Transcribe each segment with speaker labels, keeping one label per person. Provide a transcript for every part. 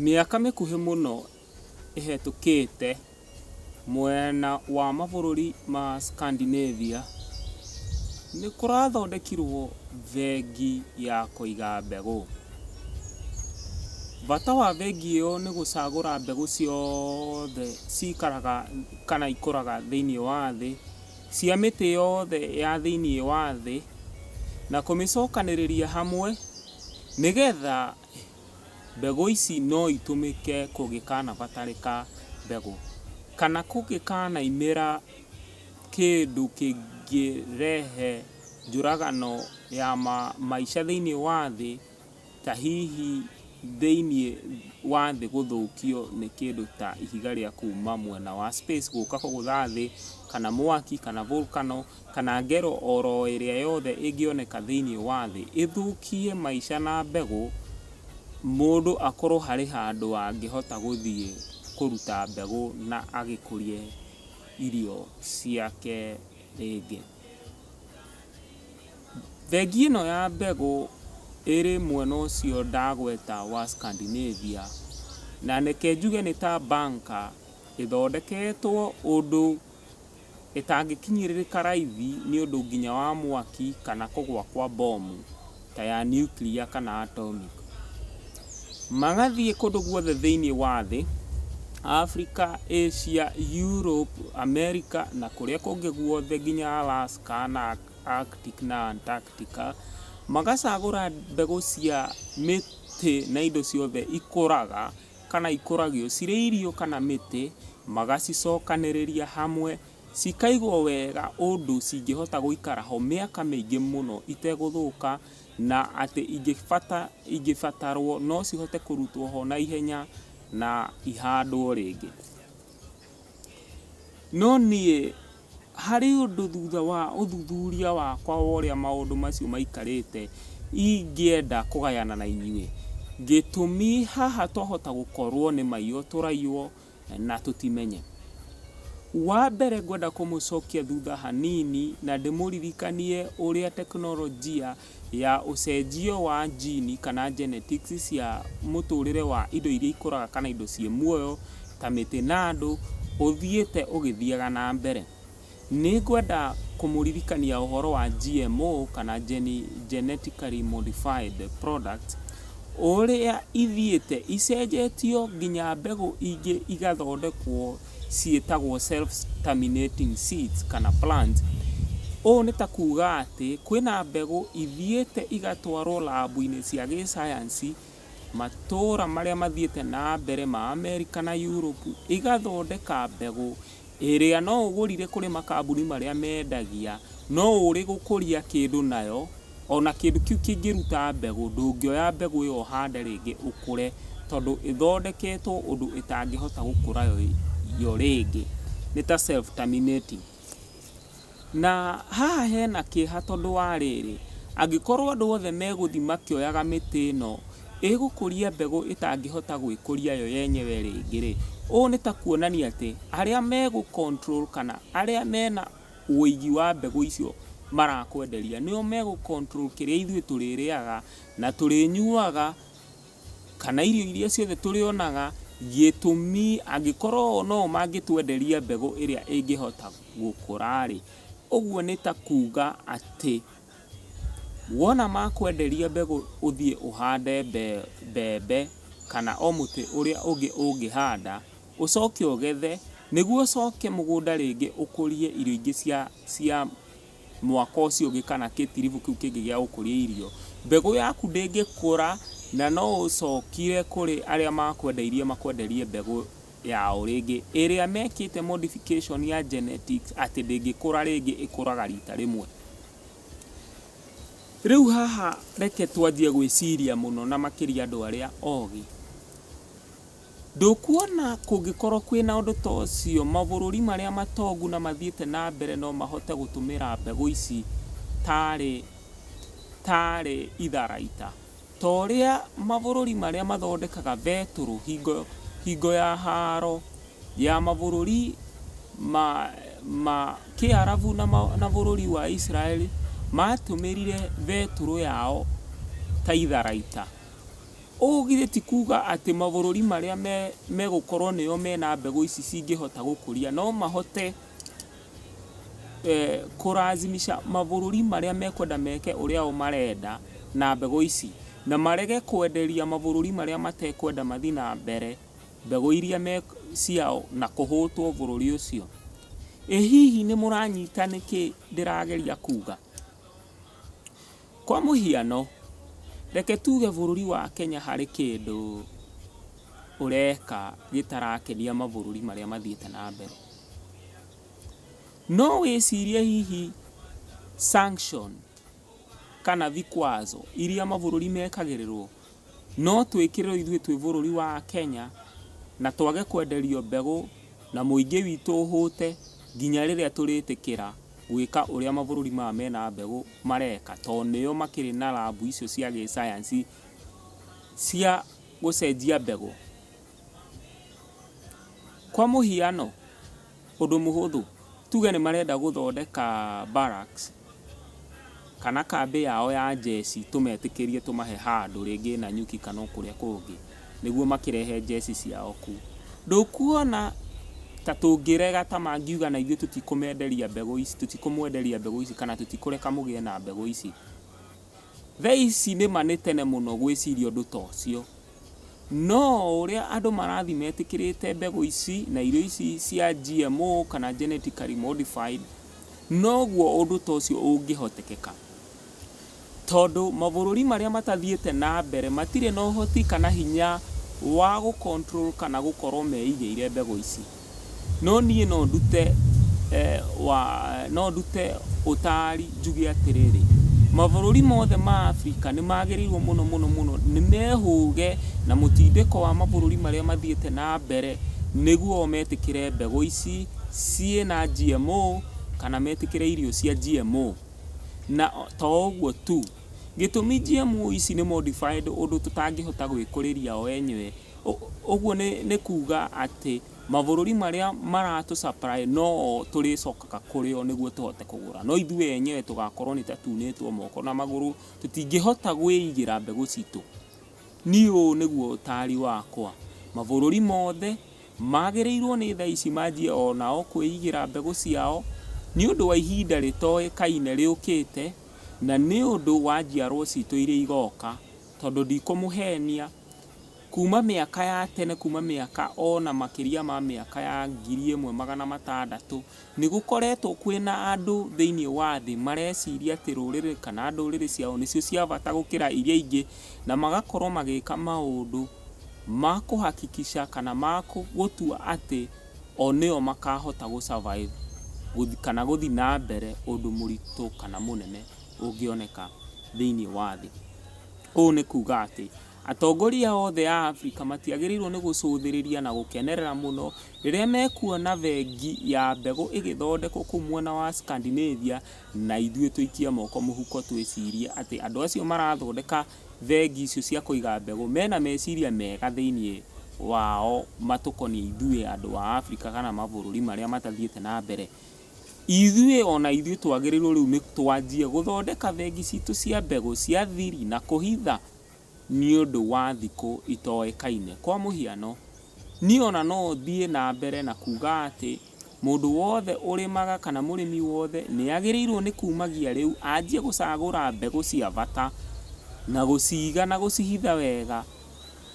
Speaker 1: Mĩaka mĩkuhĩ mũno ĩhetũkĩte, mwena wa mabũrũri ma Scandinavia, nĩ kũrathondekirwo bengi ya kũiga mbegũ. Bata wa bengi ĩyo nĩ gũcagũra mbegũ ciothe cikaraga kana ikũraga thĩiniĩ wa thĩ, cia mĩtĩ yothe ya thĩiniĩ wa thĩ, na kũmĩcokanĩrĩria hamwe, nĩgetha Mbegũ ici no itũmĩke kũngĩkanabatarĩka mbegũ, kana kũngĩkanaimĩra kĩndũ kĩngĩrehe njũragano ya maica thĩinĩ wa thĩ, ta hihi thĩinĩ wa thĩ gũthũkio nĩ kĩndũ ta ihiga rĩa kuma mwena wa space gũka kũgũtha thĩ, kana mwaki, kana volcano, kana ngero oro ĩrĩa yothe ĩngĩoneka thĩinĩ wa thĩ ĩthũkie maica na mbegũ, mũndũ akorwo harĩ handũ angĩhota gũthiĩ kũruta mbegũ na agĩkũrie irio ciake rĩngĩ. Bengi ĩno ya mbegũ ĩrĩ mwena ũcio ndagweta wa Scandinavia, na reke njuge nĩ ta bunker ĩthondeketwo ũndũ ĩtangĩkinyĩrĩrĩka raithi nĩ ũndũ nginya wa mwaki kana kũgwa kwa bomu ta ya nuclear kana atomic. Magathiĩ kũndũ guothe thĩinĩ wa thĩ, Africa, Asia, Europe, America na kũrĩa kũngĩ guothe nginya Alaska na Arctic na Antarctica, magacagũra mbegũ cia mĩtĩ na indo ciothe ikũraga kana ikũragio cirĩ irio kana mĩtĩ, magacicokanĩrĩria hamwe, cikaigwo wega ũndũ cingĩhota gũikara ho mĩaka mĩingĩ mũno itegũthũka, na atĩ ingĩbatarwo no cihote kũrutwo ho na ihenya na ihandwo rĩngĩ. No niĩ harĩ ũndũ thutha wa ũthuthuria wakwa wa ũrĩa maũndũ macio maikarĩte ingĩenda kũgayana na inyuĩ. Gĩtũmi haha twahota gũkorwo nĩ maiyo tũraiywo na tũtimenye. Wa mbere ngwenda kũmũcokia thutha hanini na ndĩmũririkanie ũrĩa teknolojia ya ũcenjio wa gene kana genetics cia mũtũrĩre wa indo iria ikũraga kana indo ciĩ muoyo ta mĩtĩ na andũ ũthiĩte ũgĩthiaga na mbere. Nĩ ngwenda kũmũririkania ũhoro wa GMO kana Genetically Modified Products, ũrĩa ithiĩte icenjetio nginya mbegũ ingĩ igathondekwo ciĩtagwo self terminating seeds kana plants. Ũũ nĩ ta kuga atĩ kwĩna mbegũ ithiĩte igatwarwo lab-inĩ cia gĩcayanci matũũra marĩa mathiĩte na mbere ma Amerika na Europe igathondeka mbegũ ĩrĩa no ũgũrire kũrĩ makambuni marĩa mendagia, no ũrĩ gũkũria kĩndũ nayo, ona kĩndũ kĩu kĩngĩruta mbegũ, ndũngĩoya mbegũ ĩyo ũhande rĩngĩ ũkũre, tondũ ĩthondeketwo ũndũ ĩtangĩhota gũkũra yo rĩngĩ, nĩ ta self terminating. Na haha hena kĩeha tondũ wa rĩrĩ, angĩkorwo andũ othe megũthiĩ makĩoyaga mĩtĩ ĩno ĩgũkũria mbegũ ĩtangĩhota gwĩkũria yo yenyewe rĩngĩ rĩ, ũũ nĩ ta kuonania atĩ arĩa megũ control kana arĩa mena ũigi wa mbegũ icio marakwenderia nĩo megũ control kĩrĩa ithuĩ tũrĩrĩaga na tũrĩnyuaga kana irio iria ciothe tũrĩonaga, gĩtũmi angĩkorwo o no o mangĩtwenderia mbegũ ĩrĩa ĩngĩhota gũkũra-rĩ, ũguo nĩ ta kuga atĩ wona makwenderia mbegũ ũthiĩ ũhande mbembe kana o mũtĩ ũrĩa ũngĩ ũngĩhanda, ũcoke ũgethe, nĩguo ũcoke mũgũnda rĩngĩ ũkũrie irio ingĩ cia mwaka ũcio ũngĩ kana kĩtiribũ kĩu kĩngĩ gĩa gũkũria irio, mbegũ yaku ndĩngĩkũra na no ũcokire kũrĩ arĩa makwendeirie makwenderie mbegũ yao rĩngĩ ĩrĩa mekĩte modification ya genetics atĩ ndĩngĩkũra rĩngĩ ĩkũraga rita rĩmwe. Rĩu haha reke twanjie gwĩciria mũno na makĩria andũ arĩa ogĩ. Ndũkuona kũngĩkorwo kwĩna ũndũ ta ũcio mabũrũri marĩa matongu na mathiĩte na mbere no mahote gũtũmĩra mbegũ ici tarĩ tarĩ itharaita? Ta ũrĩa mabũrũri marĩa mathondekaga betũrũ hingo hingo ya haro ya mabũrũri ma ma kĩarabu na na bũrũri wa Israel matũmĩrire betũrũ yao ta itharaita. Ũũ githĩ ti kuga atĩ mabũrũri marĩa megũkorwo nĩo mena mbegũ ici cingĩhota gũkũria no mahote kũrazimisha mabũrũri marĩa mekwenda meke ũrĩa o marenda na mbegũ ici, na marege kwenderia mabũrũri marĩa matekwenda mathiĩ na mbere mbegũ iria me ciao na kũhũtwo bũrũri ũcio? Ĩ hihi nĩ mũranyita nĩkĩ ndĩrageria kuga? Kwa mũhiano, reke tuge bũrũri wa Kenya harĩ kĩndũ ũreka gĩtarakenia mabũrũri marĩa mathiĩte na mbere. No wĩcirie hihi sanction kana vikwazo iria mabũrũri mekagĩrĩrwo no twĩkĩrĩrwo ithuĩ twĩ bũrũri wa Kenya na twage kwenderio mbegũ na mũingĩ witũ ũhũte nginya rĩrĩa tũrĩtĩkĩra gwĩka ũrĩa mabũrũri maya mena mbegũ mareka tondũ nĩo makĩrĩ na rabu icio cia gĩcayanci cia gũcenjia mbegũ. Kwa mũhiano, ũndũ mũhũthũ, tuge nĩ marenda gũthondeka barracks kana kambĩ yao ya njeci tũmetĩkĩrie tũmahe handũ rĩngĩ Nanyuki kana o kũrĩa kũngĩ nĩguo makĩrehe njeci ciao kũu. Ndũkuona ta tũngĩrega ta mangiuga na ithuĩ tũtikũmenderia mbegũ ici, tũtikũmwenderia mbegũ ici kana tũtikũreka mũgĩe na mbegũ ici. Thaa ici nĩma nĩ tene mũno gwĩciria ũndũ ta ũcio. No o ũrĩa andũ marathiĩ metĩkĩrĩte mbegũ ici na irio ici cia GMO kana genetically modified, noguo ũndũ ta ũcio ũngĩhotekeka. Tondũ mabũrũri marĩa matathiĩte na mbere matirĩ na ũhoti kana hinya wa gũ control kana gũkorwo meigĩire mbegũ ici. No niĩ no ndute wa no ndute ũtaari njuge atĩrĩrĩ, mabũrũri mothe ma Africa nĩ magĩrĩirwo mũno mũno mũno nĩ mehũge na mũtindĩko wa mabũrũri marĩa mathiĩte na mbere nĩguo o metĩkĩre mbegũ ici ciĩna GMO kana metĩkĩre irio cia GMO. Na to ũguo tu, gĩtũmi GMO ici nĩ modified ũndũ tũtangĩhota gwĩkũrĩria o enyewe. Ũguo nĩ kuga atĩ mabũrũri marĩa maratũ supply no o tũrĩcokaga kũrĩ o nĩguo tũhote kũgũra. No ithuĩ enyewe tũgakorwo nĩ ta tunĩtwo moko na magũrũ, tũtingĩhota kwĩigĩra mbegũ citũ. Niĩ ũũ nĩguo ũtaari wakwa, mabũrũri mothe magĩrĩirwo nĩ thaa ici manjie o nao kwĩigĩra mbegũ ciao nĩ ũndũ wa ihinda rĩtoĩkaine rĩũkĩte na nĩ ũndũ wa njiarwo citũ iria igoka, tondũ ndikũmũhenia, Kuma mĩaka ya tene, kuma mĩaka o na makĩria ma mĩaka ya 1600, nĩ gũkoretwo kwĩna andũ thĩinĩ wa thĩ mareciria atĩ rũrĩrĩ kana ndũrĩrĩ ciao nĩcio cia bata gũkĩra iria ingĩ, na magakorwo magĩka maũndũ ma kũ hakikisha kana ma gũtua atĩ o nĩo makahota gũ survive kana gũthiĩ na mbere ũndũ mũritũ kana mũnene ũngĩoneka thĩinĩ wa thĩ. Ũũ nĩ kuga atĩ Atongoria othe a Afrika matiagĩrĩirwo nĩ gũcũthĩrĩria na gũkenerera mũno rĩrĩa mekuona bengi ya mbegũ ĩgĩthondekwo kũu mwena wa Scandinavia na ithuĩ tũikie moko mũhuko twĩcirie atĩ andũ acio marathondeka bengi icio cia kũiga mbegũ mena meciria mega thĩinĩ wao matũkoniĩ ithuĩ andũ a Afrika kana mabũrũri marĩa matathiĩte na mbere. Ithuĩ o na ithuĩ twagĩrĩirwo rĩu nĩ twanjie gũthondeka bengi citũ cia mbegũ cia thiri na kũhitha nĩ ũndũ wa thikũ itoĩkaine. Kwa mũhiano, niĩ o na no thiĩ na mbere na kuuga atĩ mũndũ wothe ũrĩmaga kana mũrĩmi wothe nĩ agĩrĩirwo nĩ kumagia rĩu anjie gũcagũra mbegũ cia bata na gũciiga na gũcihitha wega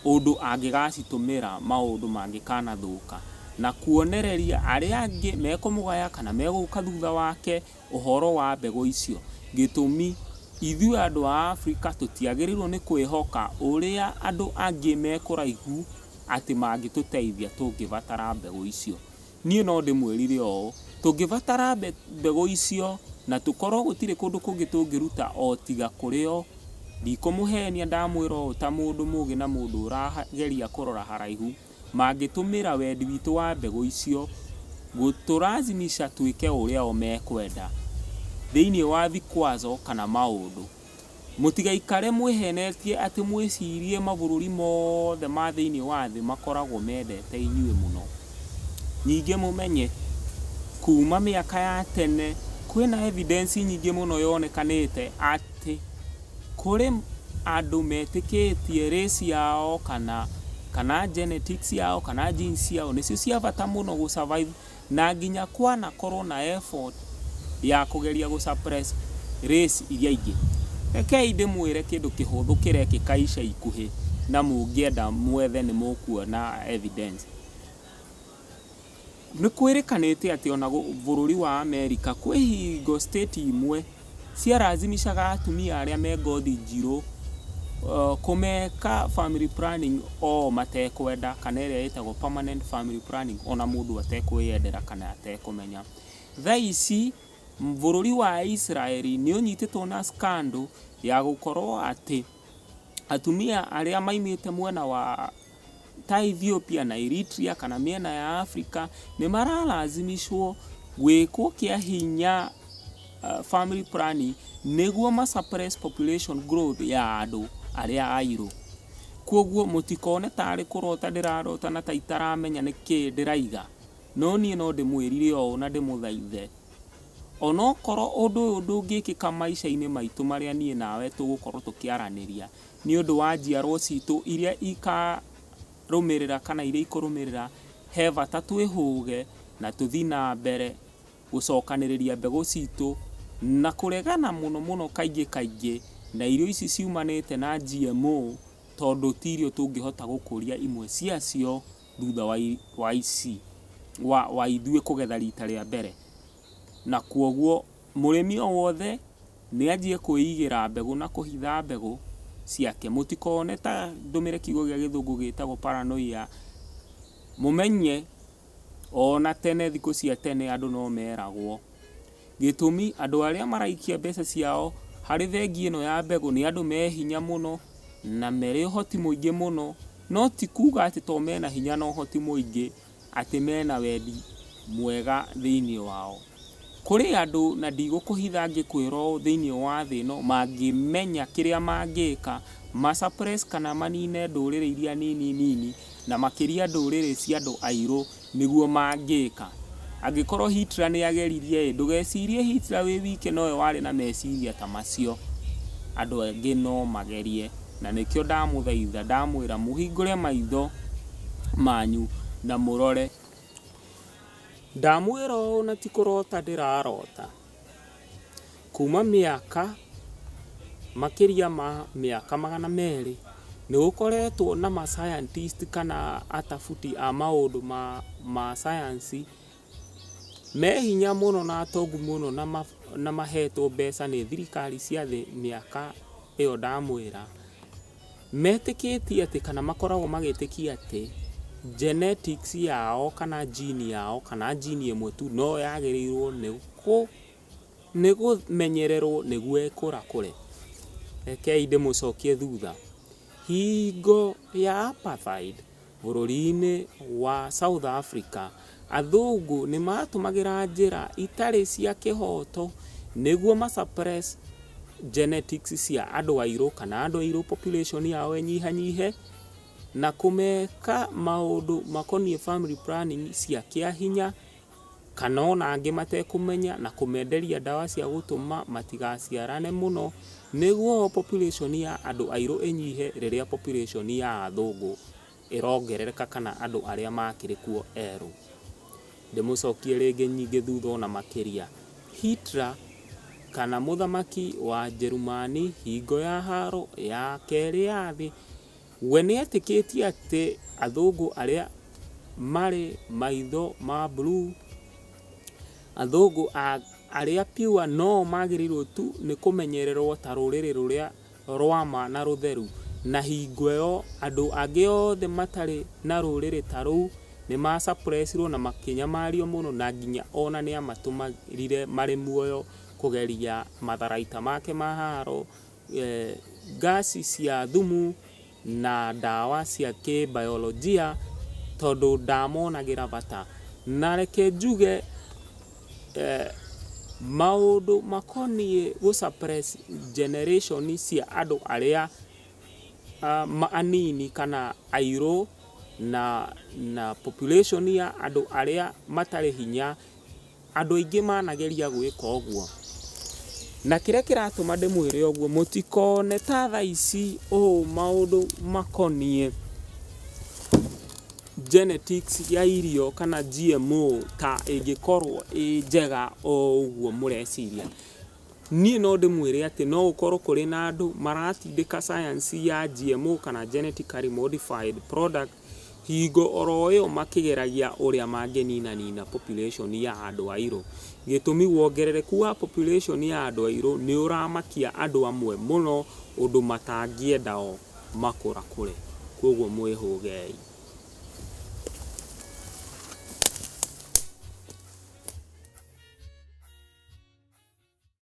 Speaker 1: ũndũ angĩgacitũmĩra maũndũ mangĩkanathũka na kuonereria arĩa angĩ mekũmũgaya kana megũka thutha wake Ũhoro wa mbegũ icio. Gĩtũmi, ithuĩ andũ a Afrika tũtiagĩrĩirwo nĩ kwĩhoka ũrĩa andũ angĩ me kũraihu atĩ mangĩtũteithia tũngĩbatara mbegũ icio. Niĩ no ndĩmwĩrire ũũ, tũngĩbatara mbegũ icio na tũkorwo gũtirĩ kũndũ kũngĩ tũngĩruta o tiga kũrĩ o, ndikũmũhenia ndamwĩra ũũ ta mũndũ mũgĩ na mũndũ ũrageria kũrora haraihu, Mangĩtũmĩra wendi witũ wa mbegũ icio gũtũrazimisha twĩke ũrĩa o mekwenda thĩinĩ wa vikwazo kana maũndũ. Mũtigaikare mwĩhenetie atĩ mwĩcirie mabũrũri mothe ma thĩinĩ wa thĩ makoragwo mendete inyuĩ mũno. Ningĩ mũmenye, kuuma mĩaka ya tene kwĩna evidence nyingĩ mũno yonekanĩte atĩ kũrĩ andũ metĩkĩtie race yao kana genetics yao kana genes ciao nĩcio cia bata mũno gũ survive, na nginya kwanakorwo na effort ya kũgeria gũ suppress race iria ingĩ. Rekei ndĩmwĩre kĩndũ kĩhũthũ kĩrekĩka ica ikuhĩ, na mũngĩenda mwethe nĩ mũkuona evidence. Nĩ kwĩrĩkanĩte atĩ ona bũrũri wa Amerika kwĩ hingo state imwe ciarazimishaga atumia arĩa me ngothi njirũ kũmeka family planning o matekwenda, kana ĩrĩa ĩtagwo permanent family planning, ona mũndũ atekwĩyendera kana atekũmenya. Thaa ici bũrũri wa Israeli nĩ ũnyitĩtwo na scandal ya gũkorwo atĩ atumia arĩa maimĩte mwena wa ta Ethiopia na Eritrea kana mĩena ya Afrika nĩ maralazimishwo gwĩkwo kĩa hinya family planning nĩguo ma suppress population growth ya andũ arĩa airũ. Koguo mũtikone tarĩ kũrota ndĩrarota na ta itaramenya nĩkĩ ndĩraiga, no niĩ no ndĩmwĩrire ũũ na ndĩmũthaithe, onokorwo ũndũ ũyũ ndũngĩkĩka maica-inĩ maitũ marĩa niĩ nawe tũgũkorwo tũkĩaranĩria, nĩ ũndũ wa njiarwo citũ iria ikarũmĩrĩra kana iria ikũrũmĩrĩra, he bata twĩhũge na tũthiĩ na mbere gũcokanĩrĩria mbegũ citũ na kũregana mũno mũno kaingĩ kaingĩ na irio ici ciumanĩte na GMO, tondũ ti irio tũngĩhota gũkũria imwe ciacio thutha wa ici wa ithuĩ kũgetha rita rĩa mbere. Na kwoguo mũrĩmi o wothe nĩ anjie kwĩigĩra mbegũ na kũhitha mbegũ ciake. Mũtikone ta ndũmĩre kiugo gĩa gĩthũngũ gĩtagwo paranoia, mũmenye ona tene thikũ cia tene andũ no meragwo. Gĩtũmi andũ arĩa maraikia mbeca ciao harĩ bengi ĩno ya mbegũ nĩ andũ me hinya mũno na merĩ ũhoti mũingĩ mũno, no ti kuga atĩ to mena hinya na ũhoti mũingĩ atĩ mena wendi mwega thĩinĩ wao. Kũrĩ andũ na ndigũkũhitha ngĩkwĩra ũũ thĩinĩ wa thĩ ĩno mangĩmenya kĩrĩa mangĩka ma suppress kana manine ndũrĩrĩ iria nini nini na makĩria ndũrĩrĩ cia andũ airũ nĩguo mangĩka. Angĩkorwo Hitler nĩ ageririe ĩ, ndũgecirie Hitler wĩ wike nowe warĩ na meciria ta macio, andũ angĩ no magerie. Na nĩkĩo ndamũthaitha ndamwĩra mũhingũre maitho manyu na mũrore. Ndamwĩra ũũ na ti kũrota ndĩrarota, kuma mĩaka makĩria ma mĩaka 200 nĩ gũkoretwo na ma scientist kana atabuti a maũndũ ma science me hinya mũno na atongu mũno na mahetwo mbeca nĩ thirikari cia thĩ mĩaka ĩyo ndamwĩra, metĩkĩtie atĩ kana makoragwo magĩtĩkia atĩ genetics yao kana gene yao kana gene ĩmwe tu no yagĩrĩirwo nĩ kũmenyererwo nĩguo ĩkũrakũre. Rekei ndĩmũcokie thutha. Hingo ya apartheid bũrũri-inĩ wa South Africa, athũngũ nĩ matũmagĩra njĩra itarĩ cia kĩhoto nĩguo ma suppress genetics cia andũ airũ kana andũ airũ population yao ĩnyihanyihe na kũmeka maũndũ makoniĩ family planning cia kĩa hinya kana ona angĩ matekũmenya na kũmenderia ndawa cia gũtũma matigaciarane mũno nĩguo population ya andũ airũ ĩnyihe rĩrĩa population ya athũngũ ĩrongerereka kana andũ arĩa makĩrĩ kuo erũ. Ndĩmũcokie rĩngĩ nyingĩ thutha ona makĩria. Hitler kana mũthamaki wa Njerumani hingo ya haro ya kerĩ ya thĩ, we nĩetĩkĩtie atĩ athũngũ arĩa marĩ maitho ma blue, athũngũ arĩa pure no magĩrĩirwo tu nĩ kũmenyererwo ta rũrĩrĩ rũrĩa rwama na rũtheru, na hingo ĩyo andũ angĩ othe matarĩ na rũrĩrĩ ta rũu nĩ ma suppressirwo na makĩnyamario mũno, na nginya ona nĩ amatũmagĩrire marĩ muoyo kũgeria matharaita make ma haro, ngasi cia thumu na ndawa cia kĩbiolojia, tondũ ndamonagĩra bata. Na reke njuge maũndũ makoniĩ gũ suppress generation cia andũ arĩa anini kana airũ na population ya andũ arĩa matarĩ hinya, andũ aingĩ manageria gwĩka ũguo. Na kĩrĩa kĩratũma ndĩmwĩre ũguo, mũtikone ta thaa ici ũũ maũndũ makoniĩ genetics ya irio kana GMO ta ĩngĩkorwo ĩ njega o ũguo mũreciria. Niĩ no ndĩmwĩre atĩ no gũkorwo kũrĩ na andũ maratindĩka science ya GMO kana genetically modified product hingo oro ĩyo makĩgeragia ũrĩa mangĩninanina population ya andũ airũ. Gĩtũmi wongerereku wa population ya andũ airũ nĩ ũramakia andũ amwe mũno ũndũ matangĩenda o makũrakũre. Koguo mwĩhũgei.